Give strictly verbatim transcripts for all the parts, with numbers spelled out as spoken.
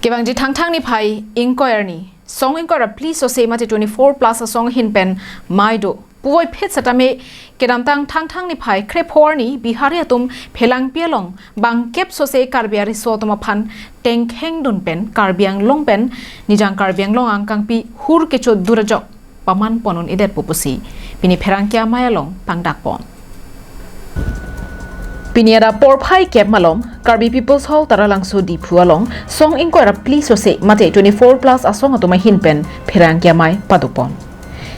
Kevangji Thangthang niphai ingkoi arni, song ingkoi ra phli sose mate twenty-four plus asong ahin pen mai do puvoiphit setame kedamtang Thangthang niphai krepho arni Bihari atum Phelangpi along bangkep sose Karbi ariso atum aphan tengkheng dun pen Karbi Anglong pen Nijang Karbi Anglong angkangpi hur kecho durajok paman ponun edet pupusi pini pherangke amei along pangdak pon. Pini ada porphai kep malom Karbi People's Hall Taralangso Diphu along song ingkoi ra phli sose mate twenty-four plus asong atum ahin pen pherangke amei padopon.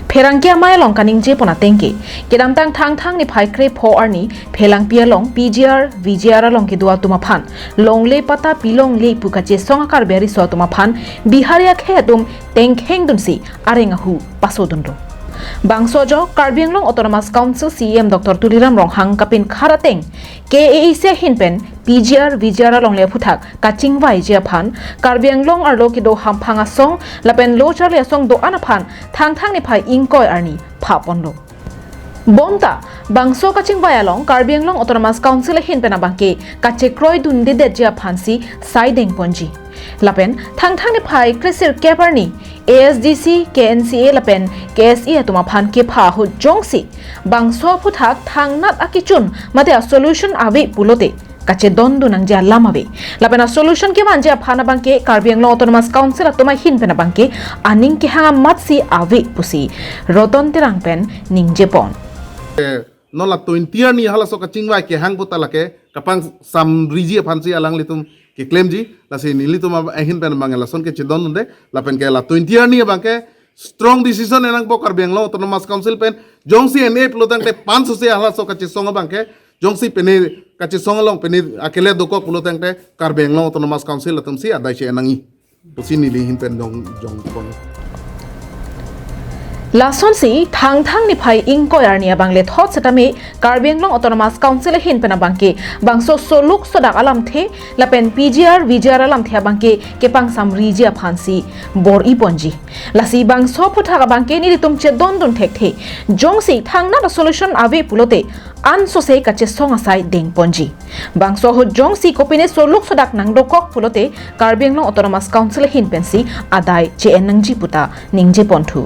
Pherangke amei along kaningje pon ateng ke, kedamtang Thangthang niphai krepho arni Phelangpi along P G R, V G R along kedo atum aphan longle patta pilongle pu kachesong a Karbi ariso atum aphan Bihari akhei atum tengkheng dunsi areng ahu paso dun do. Bangso ajok Karbi Anglong Autonomous Council C E M Doctor Tuliram Ronghang kapinkhat ateng K A A C ahin pen P G R, V G R alongle aphuthak kachingvaiji aphan Karbi Anglong arlo kedo hamphang asong lapen lo charli asong do-an aphan Thangthang niphai ingkoi arni pha ponlo. Bonta, bangso kachingvai along Karbi Anglong Autonomous Council ahin pen abangke kachekroi dundedetji aphansi sai deng ponji. Lapen Thangthang niphai kresirkep arni A S D C, K N C A lapen K S A atum aphan kepha ahut jongsi bangso aphuthak thangnat akechun mate a solution ave pulote kachedon dun nangji alam ave. Lapen a solution kevanji aphan abangke Karbi Anglong Autonomous Council atum ahin pen abangke aning kehang amatsi ave pusi Roton Terang pen ningje pon. Eh, non la twenty arni halaso kachingvai kehang puta lake kapangsamriji aphansi alanglitum keklemji, lasi nelitum ab-, ahin pen abang lason kechedon dunde, lapen ke la twenty arni abangke strong decision enang po Karbi Anglong Autonomous Council pen, jongsi N A pulo tangte pan sose halaso kachesong abangke, jongsi pene kachesong along pene akele dokok pulo tangte Karbi Anglong Autonomous Council atumsi adai che enangji pusi neli ahin pen jong jong pon. Lasonsi Thangthang niphai ingkoi arni abang lethot setame Karbi Anglong Autonomous Council ahin pen abangke bangso soluk sodak alamthe lapen P G R, V G R alamthe abangke kepangsamriji aphansi bor-i ponji. Lasi bangso aphuthak abangke nelitum chedon dun thekthe. Jongsi thangnat a solution ave pulote an sose kachesong asai deng ponji. Bangso ahut jongsi kopine soluk sodak nangdokok pulote Karbi Anglong Autonomous Council ahin pensi adai che en nangji puta ningje ponthu.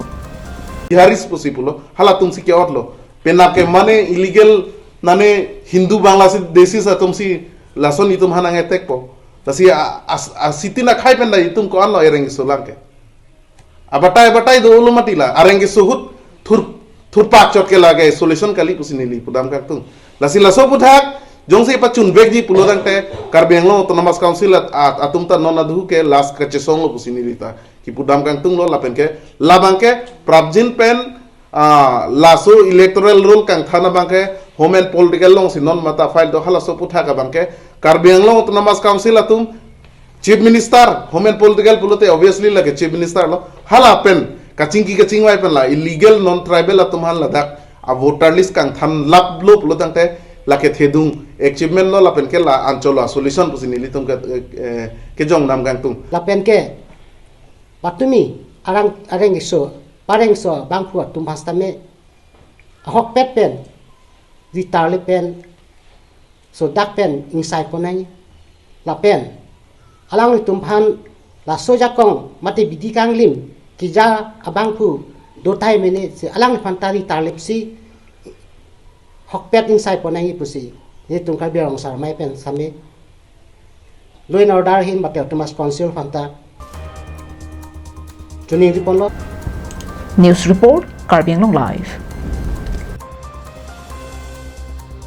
Biharis pusi pulo, halatumsi ke-otlo. Penap ke mane illegal nane Hindu Bangladeshi atumsi lason itum hanang etek po. Lasi a, a, a city na khai pen da itum ko-anlo ereng keso lang ke. Abatai abatai do ulo mati la, areng keso ahut thur, thurpak chot ke lake solution kali pusi neli pudam kangtung. Lasi laso aphuthak, jongsi pachunvekji pulo tangte, Karbi Anglong Autonomous Council at, at, atum ta non adhu ke last kachesonglo pusi neli ta kipudam kangtunglo lapen ke, labang ke, prapjin pen, ah, laso electoral roll kangthan abangke, Home and Political alongsi non mata file do halaso aphuthak abangke, Karbi Anglong Autonomous Council atum, Chief Minister, Home and Political pulote obviously lake Chief Minister lo. Hala pen, kachingki kachingvai pen la, illegal non-tribal atum aphan ladak, a voter list kangthan laplo pulo tangte, lake thedung achievement lo lapen ke la ancholo solution pusi nelitum ke, eh, kejong dam kangtung. Lapen ke, patumi, arang, areng iso, parengso, bangphu atum aphan setame, ahokpet pen, ritarlip pen, sodak pen ingsai pon nangji. Lapen alanglitum aphan laso ajakong mate bidi kanglim keja abangphu dothai mene si alangliphan ta ritarlipsi hokpet ingsai pon nangji pusi nelitum Karbi Anglong Asar Amei pen setame Law and Order ahin mate Autonomous Council aphan ta choningri ponlo. News report, Karbi Anglong Live.